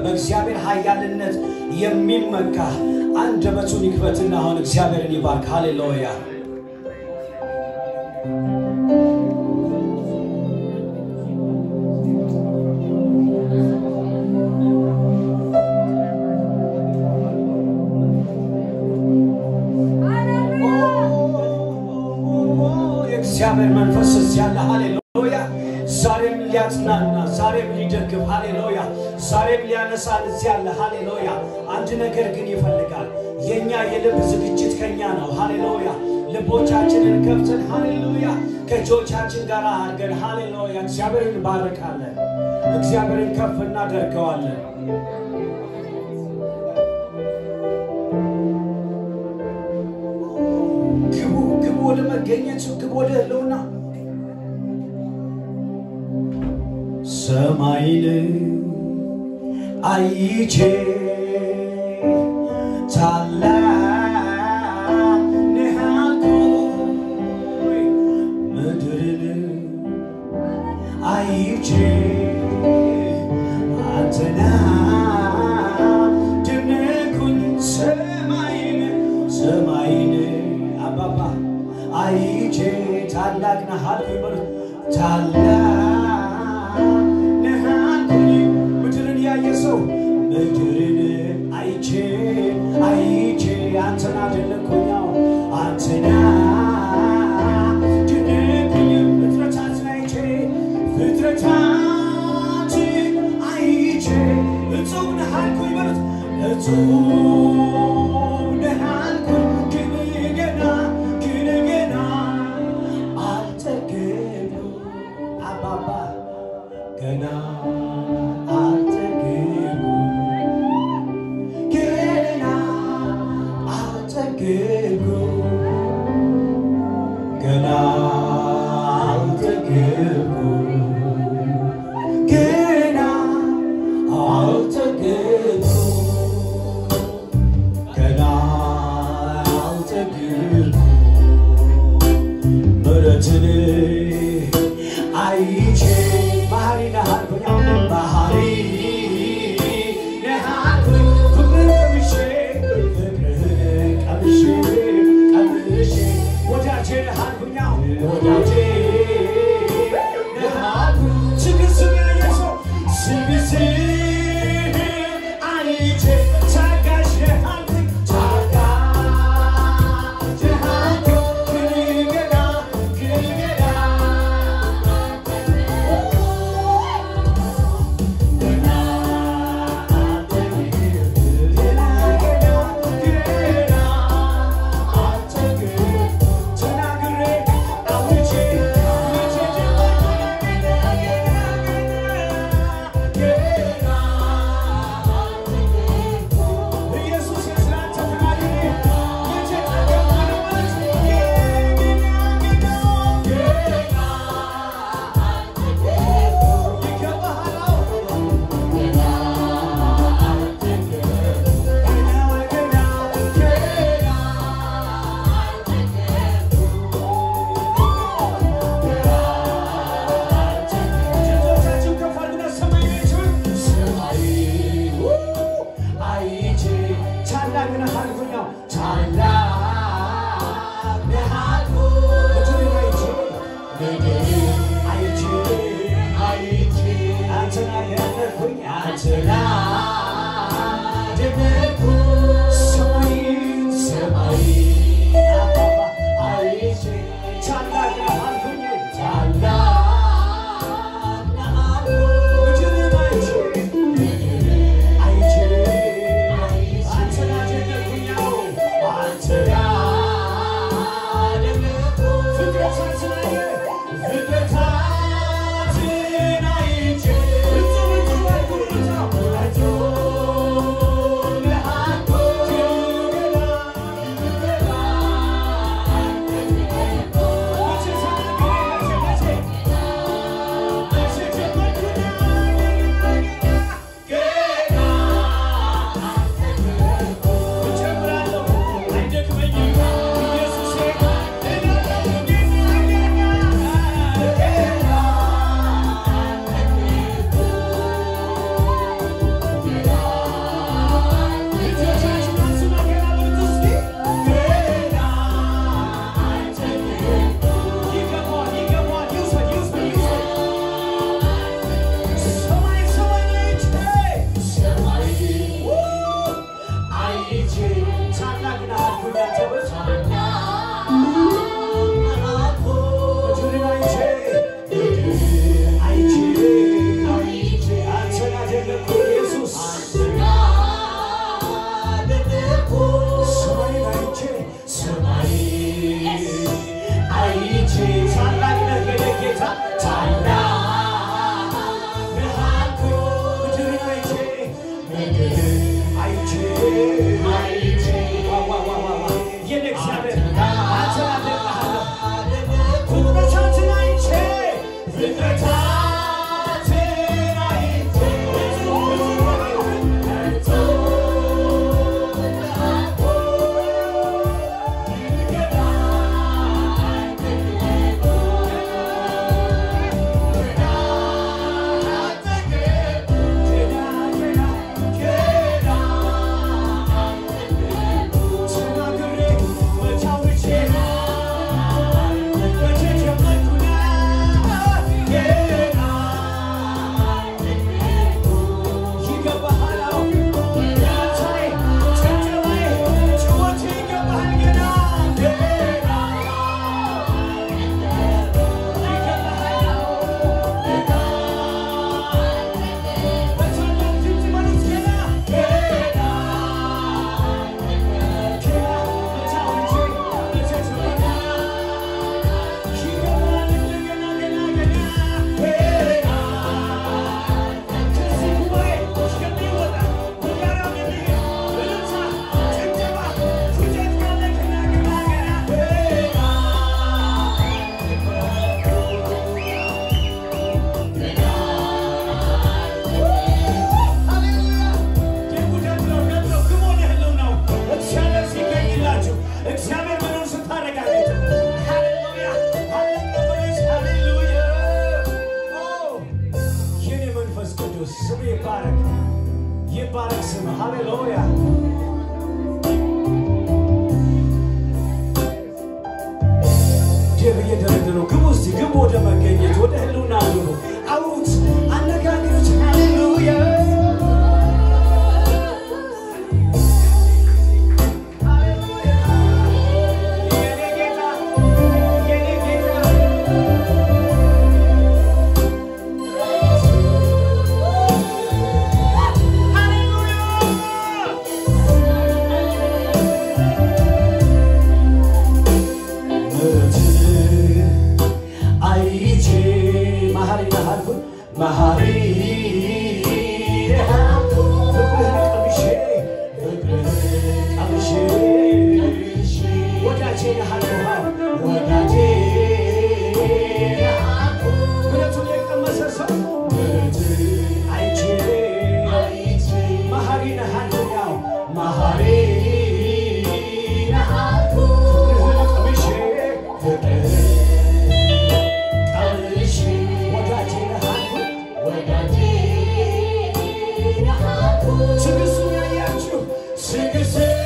በእግዚአብሔር ኃያልነት የሚመካ አንደበቱን ይክፈትና አሁን እግዚአብሔርን ይባርክ። ሃሌሉያ። የእግዚአብሔር መንፈስ እዚህ ያለ። ሃሌሉያ። ዛሬም ሊያጽናና፣ ዛሬም ሊደግፍ፣ ሃሌሉያ፣ ዛሬም ሊያነሳን እዚህ ያለ። ሃሌሉያ። አንድ ነገር ግን ይፈልጋል። የኛ የልብ ዝግጅት ከኛ ነው። ሃሌሉያ። ልቦቻችንን ከፍተን፣ ሃሌሉያ፣ ከእጆቻችን ጋር አድርገን፣ ሃሌሉያ፣ እግዚአብሔርን እንባርካለን። እግዚአብሔርን ከፍ እናደርገዋለን። ግቡ፣ ግቡ ወደ መገኘቱ፣ ግቡ ወደ ህልውና። ሰማይን አይቼ ታላቅ ነህ አልኩኝ፣ ምድርን አይቼ አንተን አደነቅኩኝ። ሰማይን፣ ሰማይን አባባ አይቼ ታላቅ ነህ አልኩኝ። በሉት፣ ታላቅ ነህ አልኩኝ። ምድርን ያየ ሰው፣ ምድርን አይቼ፣ አይቼ አንተን አደነቅኩኝ። አዎ፣ አንተን አደነቅኩኝ። ፍጥረታትን አይቼ፣ ፍጥረታትን አይቼ እጹብ ነህ አልኩኝ። በሉት፣ እጹብ ነህ አልኩኝ። ግን ገና፣ ግን ገና አልጠገብኩም አባባ፣ ገና አልጠገብኩም፣ ገና አልጠገብኩም፣ ገና አልጠገብኩም፣ ገና አልጠገብኩም፣ ገና አልጠገብኩም። ምሕረትን አይቼ መሐሪ ነህ አልኩኝ፣ መሐሪ ነህ አልኩኝ። ፍቅርህን ቀምሼ፣ ፍቅርህን ቀምሼ፣ ቀምሼ ወዳጄ ነህ አልኩኝ፣ ወዳጄ ነህ አልኩኝ። ትዕግስትን ያየ ሰው፣ ትዕግስትን አይቼ ታጋሽ ነህ አልኩኝ፣ ታጋሽ ነህ አልኩኝ። ግን ገና፣ ግን ገና፣ ገና ገና ገና ገና አልጠግብም። ተናግሬ አውጄ መቼ ገና ገና ገና ኢየሱስ ስላንተ ተናግሬ መቼ ጠገብኩ ማለት ገና ገና ገና ይገባሃል። አዎ፣ ገና ገና ገና እጆቻችሁን ከፍ አድርጉና ሰማይ አይቼ፣ ሰማይ አይቼ ታላቅ ነህ አልኩኝ። አዎ፣ ታላቅ ነህ አልኩኝ። ምድርን አይቼ፣ ምድርን አይቼ፣ አይቼ አንተን አደነቅኩኝ፣ አንተን አደነቅኩኝ። ሰማይ፣ ሰማይ አባባ አይቼ ታላቅ ነህ አልኩኝ፣ ታላቅ ነህ አልኩኝ። ምድርን አይቼ፣ አይቼ አንተን አደነቅኩኝ። አዎ፣ አንተን ይባረክ ስም። ሃሌሉያ። ጀብ እየደረደሩ ግቡ፣ እስቲ ግቡ፣ ወደ መገኘት ወደ ህልውና ግቡ። አውሩት፣ አነጋግሩት። ሃሌሉያ። የኔ ጌታ፣ የኔ ጌታ። ሃሌሉያ። ምሕረትህ አይቼ መሐሪ ነህ አልኩኝ፣ መሐሪ ነህ አልኩኝ። ፍቅርህን ቀምሼ፣ ፍቅርህን ቀምሼ ወዳጄ ነህ አልኩህ፣ ወዳጄ ነህ አልኩህ። ምሕረቱን የቀመሰ ሰው ምሕረትህ አይቼ መሐሪ ነህ አልኩኝ፣ አዎ መሐሪ ነህ አልኩህ። ፍቅርህን ቀምሼ፣ ፍቅርህን ቀምሼ ወዳጄ ነህ አልኩኝ፣ ወዳጄ ነህ አልኩኝ። ትዕግስቱን ያያችሁ ትዕግስትን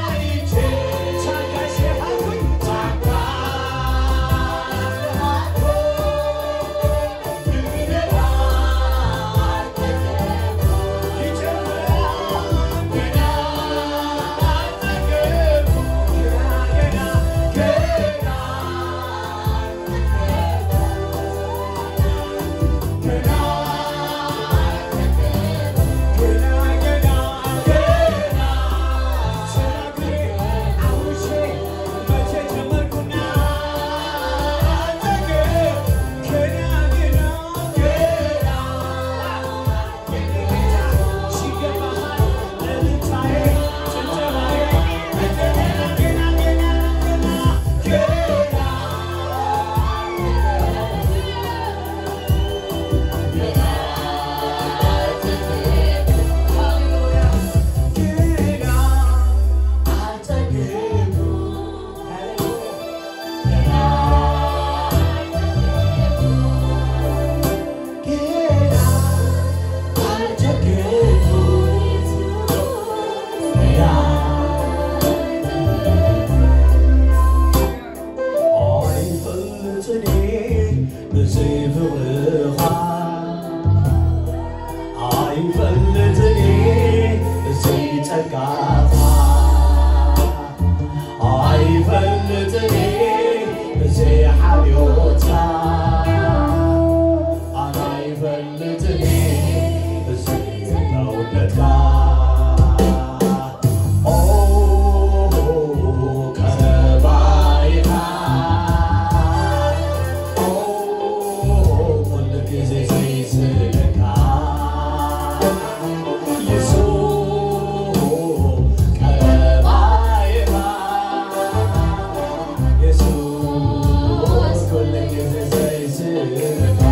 አይቼ ታጋሽ ነህ አልኩኝ፣ ታጋሽ ነህ አልኩኝ። ኣይፈልጥኒ ብዘይ ጸጋኻ፣ ኣይፈልጥኒ ብዘይ ሓልዮትካ፣ ኣነ ኣይፈልጥኒ ብዘይ ሕያውነትካ። ኦ ቀረባይኻ፣ ኦ ኩሉ ግዜ ዘይስለካ ኢየሱስ ቀረባይኻ፣ ኢየሱስ ኩሉ ግዜ ዘይስለካ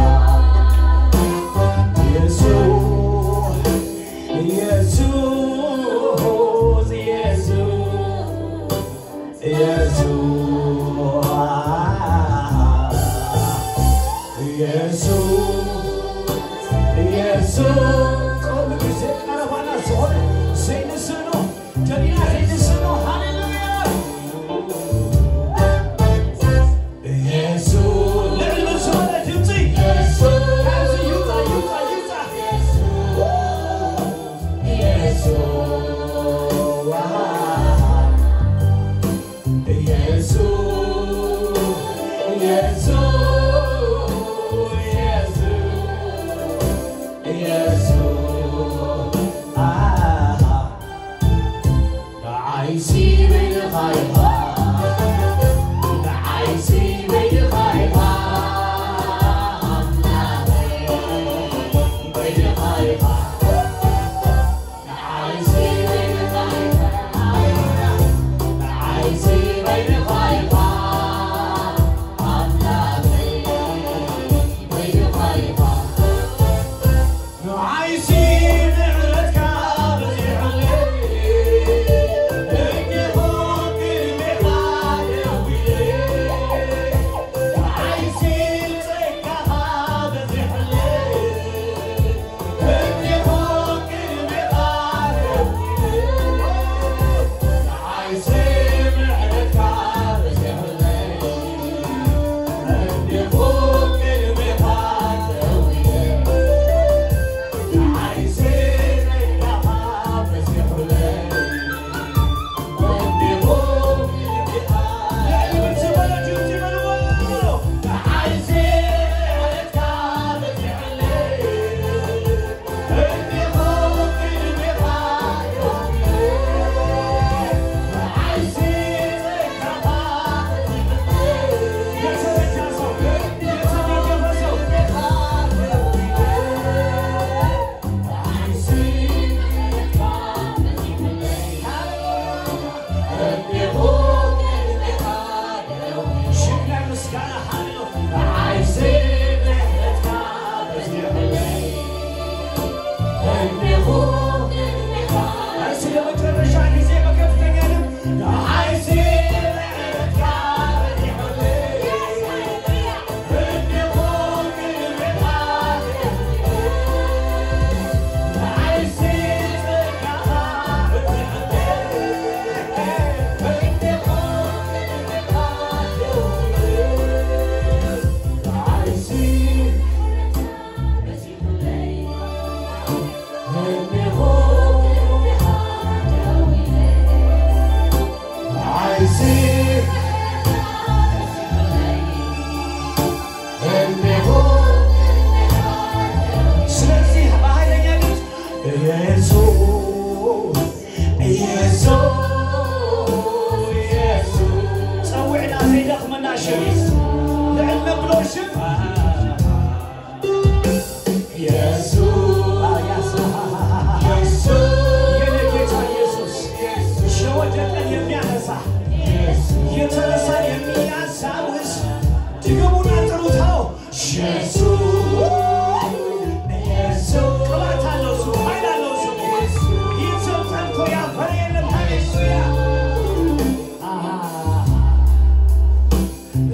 ኢየሱስ፣ ኢየሱስ፣ ኢየሱስ፣ ኢየሱስ፣ ኢየሱስ፣ ኢየሱስ። ኩሉ ግዜ ቀረባና ዝኾነ ዘይንስእኖ ደሊና ዘይንስእኖ። ሃሌሉያ። ኢየሱስ ልዕል ብዝኾነ ድምፂ ካብዚ ይውፃ፣ ይውፃ፣ ይውፃ። ኢየሱስ፣ ኢየሱስ፣ ኢየሱስ፣ ኢየሱስ፣ ኢየሱስ። ንዓይሲ በይንኻ ኢኻ፣ ንዓይሲ በይንኻ ኢኻ ኣምላኸይ፣ በይንኻ ኢኻ፣ ንዓይሲ በይንኻ ኢኻ፣ ንዓይሲ በይንኻ ኢኻ ኣምላኸይ፣ በይንኻ ኢኻ። ንዓይሲ ምሕረትካ በዚሑለይ፣ እኒሆ ቅድሜኻ ደው ኢለ። ንዓይሲ ጸጋኻ በዚሑለይ፣ እኒሆ እኔሁ እስኪ ለመጨረሻ ጊዜ በከፍተኛ ድምፅ ንዓይሲ ምሕረትካ በዚሑለይ እኔሁ ቅድሜኻ ንዓይሲ ጸጋኻ በዚሑለይ እኔሁ ቅድሜኻ ንዓይሲ እኔሁ ንዓይሲ እኔሁ። ስለዚህ በኃይለኛ ድምፅ ኢየሱስ ኢየሱስ ኢየሱስ ፀዊዕና ዘይደኽመና ሽም ልዕል ነብሎ ሽም ኢየሱስ የኔ ጌታ ኢየሱስ የወደቀን የሚያነሳ የተረሳን የሚያስታውስ ድገሙና ጥሩታው ኢየሱስ ኢየሱስ ቅባት አለው ስሙ ኃይል አለው ስሙ ይህን ስም ጠርቶ ያፈረ የለም ሃሌሉያ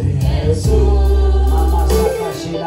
ኢየሱስ ማማሳካሺላ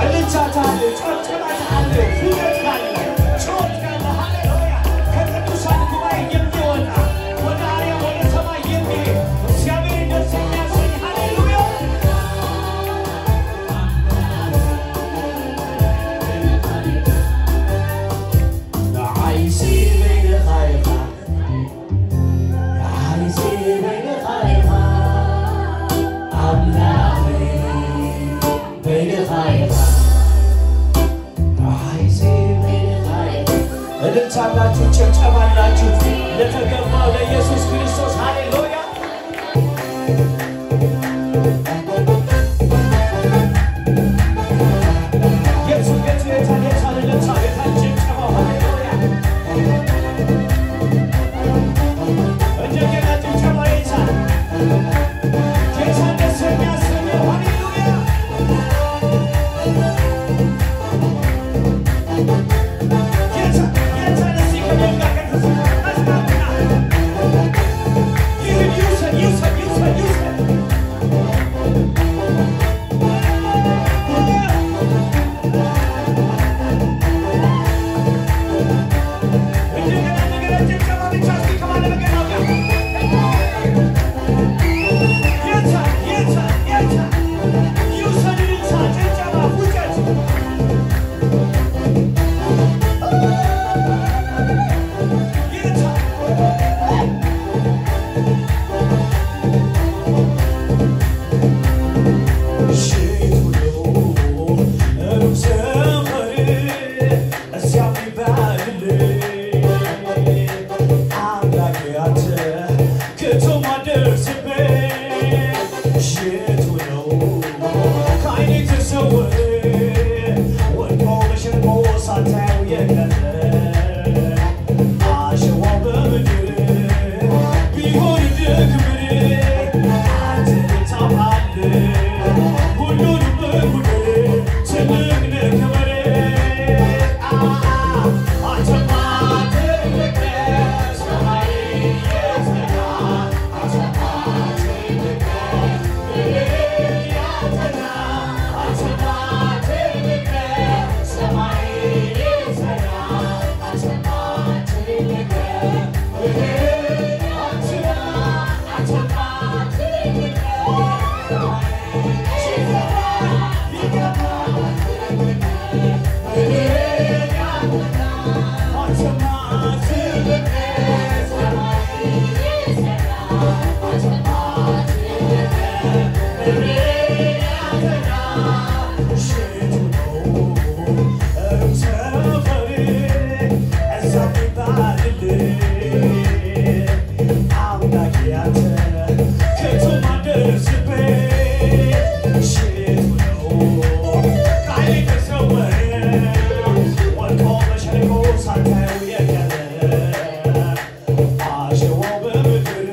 እልልታ ካለ፣ ጭብጨባ ካለ፣ ፉጨት ካለ፣ ጩኸት ካለ፣ ሃሌሉያ ከቅዱሳን ጉባኤ የሚወጣ ወደ አርያም ወደ ሰማይ የሚሄድ እግዚአብሔርን ደስ የሚያሰኝ ሃሌሉያ ንዓይሲ በይንኻ ኢኻ ንዓይሲ በይንኻ ኢኻ ኣምላኸይ በይንኻ ኢኻ ንዓይሲ በይንኻ ኢኻ። እልልታ አላችሁ፣ ጭብጨባ አላችሁ ለተገባው ለኢየሱስ ክርስቶስ ሃሌሉያ። የቱ የቱ የታል የታል እልልታ የታል ጭብጨባው ሃሌሉያ። እንደገና ጭብጨባ የታል ጌታን ደስ የሚያሰኘው ሃሌሉያ። ጌታ ጌታን እስኪ ከደም ጋር ከተስማሙና ይህን ይውሰድ ይውሰድ ይውሰድ ይውሰድ። እንደገና እንደገና ጭብጨባ ብቻ እስኪ ከባለበገናው ጋር ጌታ ጌታ ጌታ ይውሰድ እልልታ ጭብጨባ ፉጨት ጌታ አሸዋ በምድር ቢሆን እንደ ክብር አንተ ታውቃለህ ሁሉንም በጉድ ትልቅ ነህ ክብር አንተማ ትልቅ ነህ ሰማይ የዘጋ አንተማ ትልቅ ነህ ምድር ያጠና አንተማ ትልቅ ነህ ሰማይ የዘጋ አንተማ ትልቅ ነህ ምድር ያጠና አንተማ አንተ ከቶ ማደርስብህ ሽቱ ነው ከዓይኔ ተሰወረ ወድቆ በሸለቆ ሳታየው የቀረ አሸዋው በምድር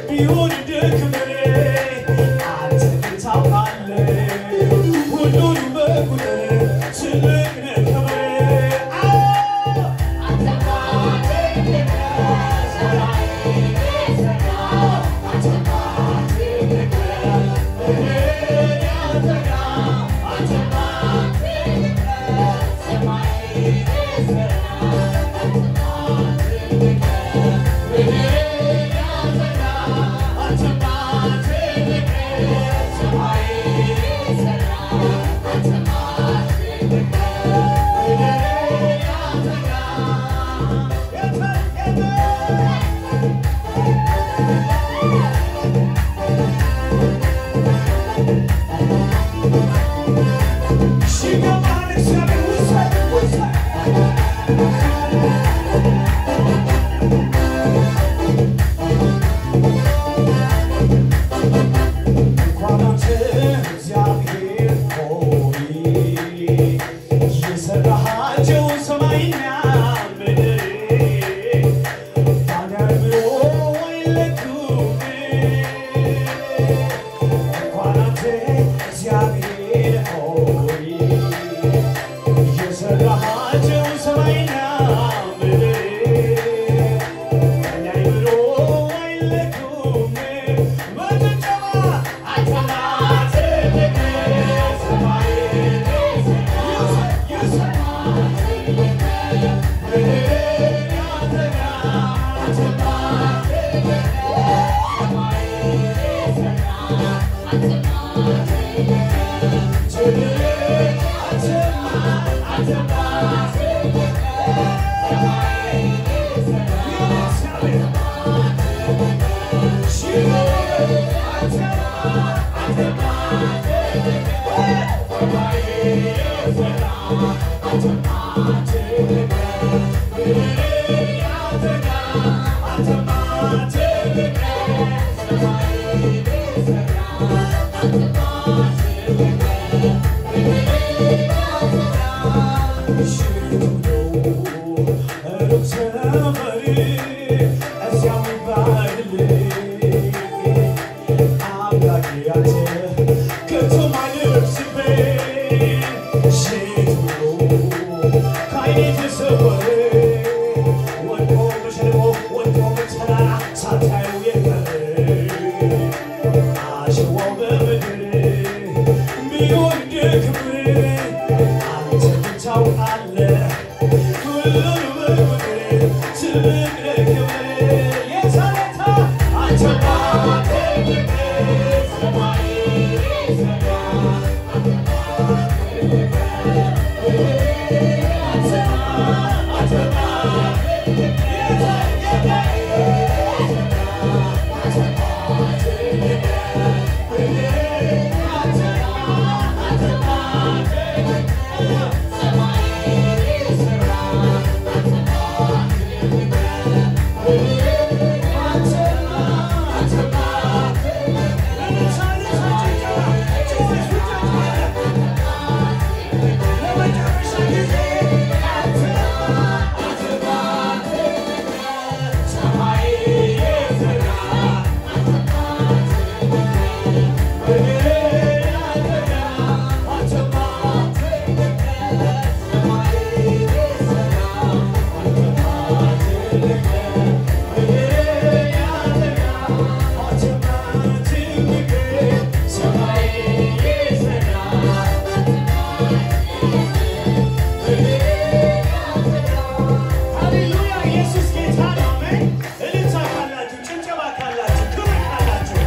ቢሆን እንደ ክምር አንተ ግን ታውቃለህ ሁሉንም በቁጥር ትልቅ ነህ ክብር። ሲገባህ እግዚአብሔር ውሰድ ውሰድ። እንኳን አንተ እግዚአብሔር ሆይ የሠራሃቸው ሰማይና ምድር ባንአእምሮ አይለኩም። እንኳን አንተ እግዚአብሔር ሆይ የሠራሃቸው ሰማይና ምድር ባንአእምሮ አይለኩም። በጭብጨባ አንተማ ትልቅ ሰማይ ይውሰድ አሸዋው በምድር ቢሆን ክብር አንተ ግን ታውቃለህ ሁሉን በቁጥር ትልቅ ነህ ክብር። የታለታ አንተማ ትልቅ ሰማይ ሃሌሉያ! ኢየሱስ ጌታ ነው። አሜን። እልልታ ካላችሁ፣ ጭብጨባ ካላችሁ፣ ክብር ካላችሁ፣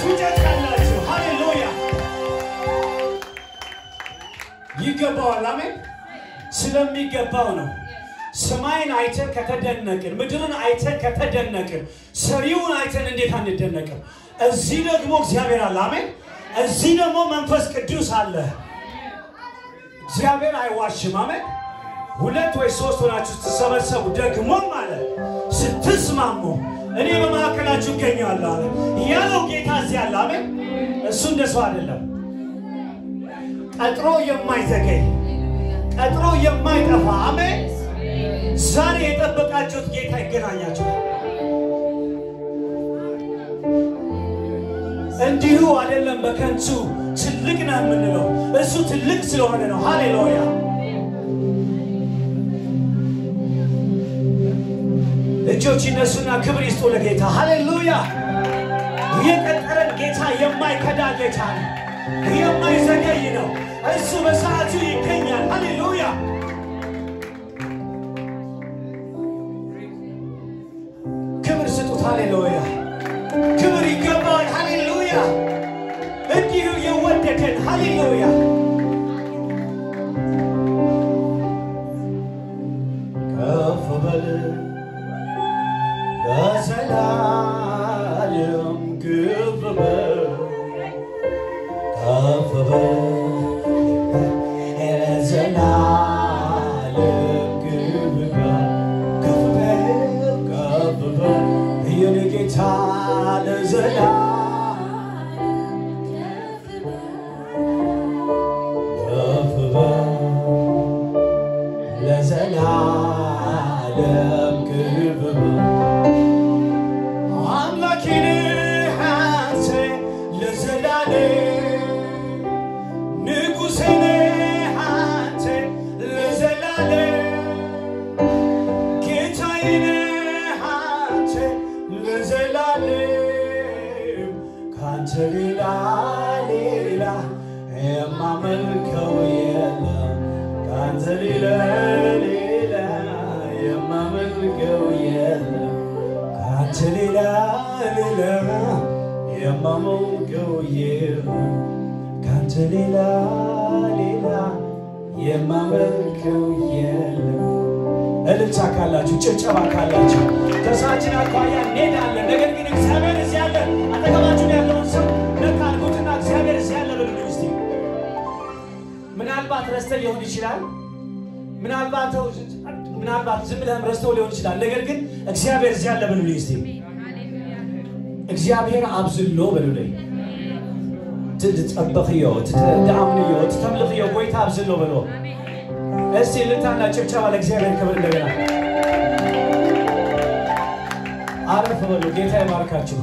ፉጨት ካላችሁ ሃሌሉያ ይገባዋል። አሜን። ስለሚገባው ነው። ሰማይን አይተን ከተደነቅን፣ ምድርን አይተን ከተደነቅን፣ ሰሪውን አይተን እንዴት አንደነቅም? እዚህ ደግሞ እግዚአብሔር አለ። አሜን። እዚህ ደግሞ መንፈስ ቅዱስ አለ። እግዚአብሔር አይዋሽም። አሜን። ሁለት ወይ ሶስት ሆናችሁ ስትሰበሰቡ ደግሞም አለ ስትስማሙ እኔ በመካከላችሁ እገኛለሁ አለ። ያለው ጌታ እዚህ አለ። አሜን። እሱ እንደሰው አይደለም። ቀጥሮ የማይዘገይ፣ ቀጥሮ የማይጠፋ። አሜን። ዛሬ የጠበቃችሁት ጌታ ይገናኛችኋል። እንዲሁ አይደለም በከንቱ ትልቅ ነው የምንለው፣ እሱ ትልቅ ስለሆነ ነው። ሃሌሉያ። እጆች ይነሱና ክብር ይስጡ ለጌታ። ሃሌሉያ። የቀጠረን ጌታ የማይከዳ ጌታ ነው፣ የማይዘገይ ነው። እሱ በሰዓቱ ይገኛል። ሃሌሉያ። ክብር ስጡት። ሃሌሉያ። ክብር ይገባዋል። ሃሌሉያ። እንዲሁ የወደደን። ሃሌሉያ። ከፍ በል ለዘላለም፣ ከፍ በል፣ ከፍ በል ለዘላለም፣ ከፍ በል፣ ከፍ በል፣ ከፍ በል የኔ ጌታ ለዘላለም ከፍ በል ለዘላለም፣ ከፍ በል። አምላኬ ነህ አንተ ለዘላለም፣ ንጉሴ ነህ አንተ ለዘላለም፣ ጌታዬ ነህ አንተ ለዘላለም። ካንተ ሌላ ሌላ የማመልከው የለም፣ ካንተ ሌላ ሌላ የማመልከው የለም፣ ካንተ ሌላ ሌላ የማመልከው የለም፣ ካንተ ሌላ ሌላ የማመልከው የለም። እልልታ ካላችሁ፣ ጭብጨባ ካላችሁ ከሰዓችን አኳያ እንሄዳለን። ነገር ግን እግዚአብሔር እዚህ አለ። አጠገባችሁን ያለውን ሰው ነካ አድርጉትና እግዚአብሔር እዚህ አለ በሉልኝ እስቲ። ምናልባት ረስተህ ሊሆን ይችላል። ምናልባት ዝም ብለህም ረስተው ሊሆን ይችላል። ነገር ግን እግዚአብሔር እዚህ አለ በሉልኝ እስቲ። እግዚአብሔር አብዝሎ በሉልኝ። ትጠበኽዮ፣ ትደአምንዮ፣ ትተምልኽዮ ጎይታ አብዝሎ በሎ። እስቲ እልልታና ጭብጨባ ለእግዚአብሔር ክብር እንደገና። አረፍ በሉ። ጌታ ይባርካችሁ።